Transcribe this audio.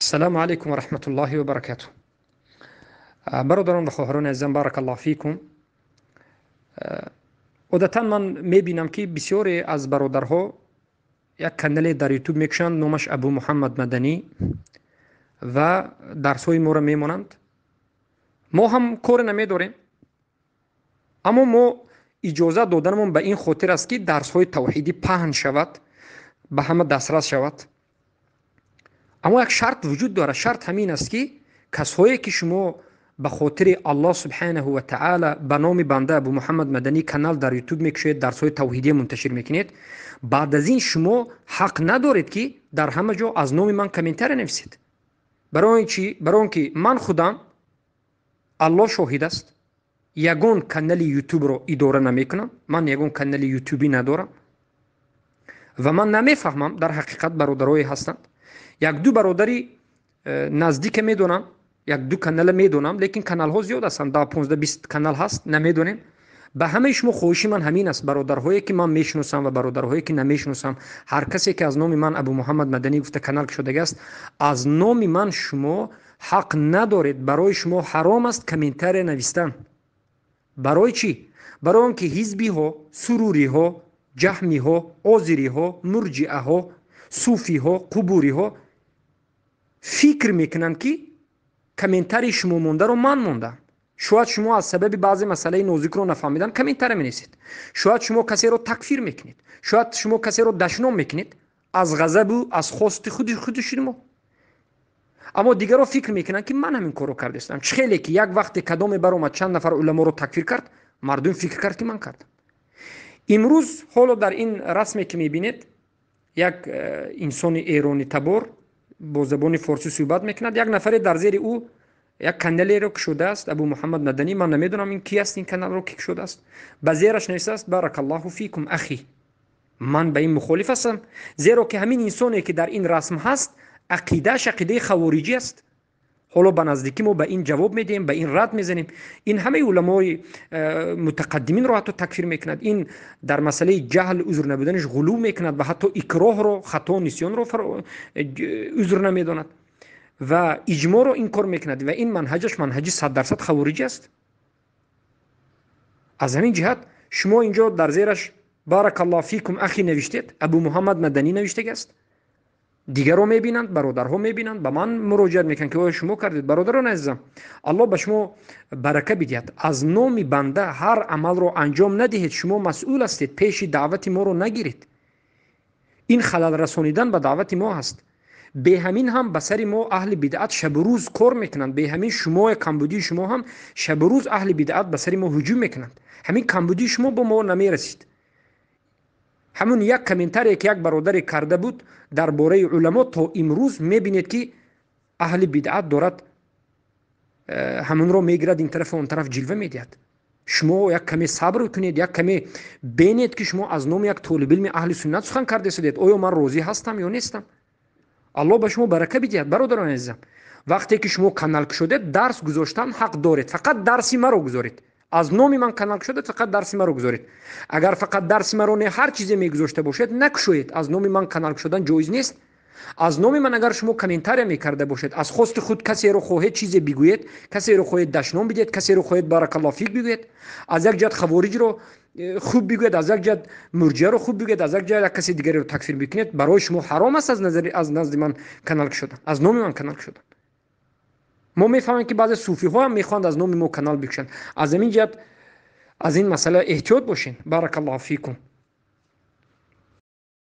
Ассалому алайкум ва раҳматуллоҳи ва баракатуҳ. Бародарон ва хоҳарони азизам, баракаллоҳу фикум. Одатан ман мебинам, ки бисёре аз бародарҳо як канале дар Ютуб мекушанд, номаш Абу Муҳаммад Маданӣ, ва дарсҳои моро мемонанд. Мо ҳам коре намедорем, аммо мо иҷозат доданамон ба ин хотир аст, ки дарсҳои тавҳидӣ паҳн шавад, ба ҳама дастрас шавад. Аммо як шарт вуҷуд дорад. Шарт ҳамин аст, ки касҳое ки шумо ба хотири Аллоҳ субҳанаҳу ва таъала ба номи банда Абу Муҳаммад Маданӣ канал дар Ютуб мекушоед, дарсҳои тавҳидия мунташир мекунед, баъд аз ин шумо ҳақ надоред, ки дар ҳама ҷо аз номи ман комментария нависед. Барои чӣ? Барои он ки ман худам, Аллоҳ шоҳид аст, ягон канали Ютубро идора намекунам, ман ягон канали ютубӣ надорам ва ман намефаҳмам. Дар ҳақиқат бародарое ҳастанд, як-ду бародари наздика медонам, як-ду канала медонам, лекин каналҳо зиёд ҳастанд, 10, 15, 20 канал ҳаст, намедонем. Ба ҳамаи шумо хоҳиши ман ҳамин аст, бародарҳое ки ман мешиносам ва бародарҳое ки намешиносам, ҳар касе ки аз номи ман Абу Муҳаммад Маданӣ гуфта канал кушодагӣ аст, аз номи ман шумо ҳақ надоред, барои шумо ҳаром аст комментария навистан. Барои чӣ? Барои он ки ҳизбиҳо, суруриҳо, ҷаҳмиҳо, озириҳо, мурҷиаҳо, суфиҳо, қубуриҳо фикр мекунанд, ки комментарии шумо мондаро ман мондам. Шояд шумо аз сабаби баъзе масъалаи нозикро нафаҳмидан комментария менависед, шояд шумо касеро такфир мекунед, шояд шумо касеро дашном мекунед аз ғазабу аз хости худи шумо, аммо дигарро фикр мекунанд, ки ман ҳамин корро кардаистам. Чӣ хеле ки як вақте кадоме баромад, чанд нафар уламоро такфир кард, мардум фикр кард, ки ман кардам. Имрӯз ҳоло дар ин расме ки мебинед, як инсони эронитабор бо забони форсӣ суҳбат мекунад. Як нафаре дар зери ӯ як каналеро кушодааст, Абу Муҳаммад Маданӣ. Ман намедонам, ин ки аст, ин каналро ки кушодааст. Ба зераш нависааст: «Баракаллоҳу фикум, ахи». Ман ба ин мухолиф ҳастам, зеро ки ҳамин инсоне ки дар ин расм ҳаст, ақидааш ақидаи хавориҷӣ аст. Ҳоло ба наздикӣ мо ба ин ҷавоб медиҳем, ба ин рад мезанем. Ин ҳамаи уламои мутақаддиминро ҳатто такфир мекунад. Ин дар масъалаи ҷаҳл, узр набуданаш ғулув мекунад ва ҳатто икроҳро, хато, нисёнро узр намедонад ва иҷмоъро инкор мекунад, ва ин манҳаҷаш манҳаҷи 100% хавориҷӣ аст. Аз ҳамин ҷиҳат шумо инҷо дар зераш «Баракаллоҳ фикум, ахи» навиштед, Абу Муҳаммад Маданӣ навиштагӣ аст. Дигарро мебинанд, бародарҳо мебинанд, ба ман муроҷиат мекунанд, ки оё шумо кардед. Бародарони азизам, Аллоҳ ба шумо барака бидиҳад, аз номи банда ҳар амалро анҷом надиҳед. Шумо масъул ҳастед, пеши даъвати моро нагиред. Ин халал расонидан ба даъвати мо ҳаст. Беҳамин ҳам ба сари мо аҳли бидъат шабу рӯз кор мекунанд. Беҳамин шумо, камбудии шумо ҳам шабу рӯз аҳли бидъат ба сари мо ҳуҷум мекунанд. Ҳамин камбудии шумо бо мо намерасид. Ҳамун як комментарие ки як бародаре карда буд дар бораи уламо, то имрӯз мебинед, ки аҳли бидъат дорад ҳамунро мегирад, ин тарафу он тараф ҷилва медиҳад. Шумо як каме сабр кунед, як каме бинед, ки шумо аз номи як толибилми аҳли суннат сухан карда истодед. Оё ман розӣ ҳастам ё нестам? Аллоҳ ба шумо барака бидиҳад. Бародарони азизам, вақте ки шумо канал кушодед, дарс гузоштан ҳақ доред, фақат дарси маро гузоред. Аз номи ман канал кушодед, фақат дарси маро гузоред. Агар фақат дарси маро не, ҳар чизе мегузошта бошед, накушоед. Аз номи ман канал кушодан ҷоиз нест. Аз номи ман агар шумо комментария мекарда бошед, аз хости худ касеро хоҳед чизе бигӯед, касеро хоҳед дашном бидиҳед, касеро хоҳед «Баракаллоҳ фик» бигӯед, аз як ҷиҳат хавориҷро хуб бигӯед, аз як ҷиҳат мурҷиаро хуб бигӯед, аз як ҷиҳат як каси дигареро такфир бикунед, барои шумо ҳаром аст аз назди ман канал кушодан, аз номи ман канал кушодан. Мо мефаҳмем, ки баъзе суфиҳо ҳам мехоҳанд аз номи мо канал бикушанд. Аз ҳамин ҷиҳат аз ин масъала эҳтиёт бошед. Баракаллоҳу фикум.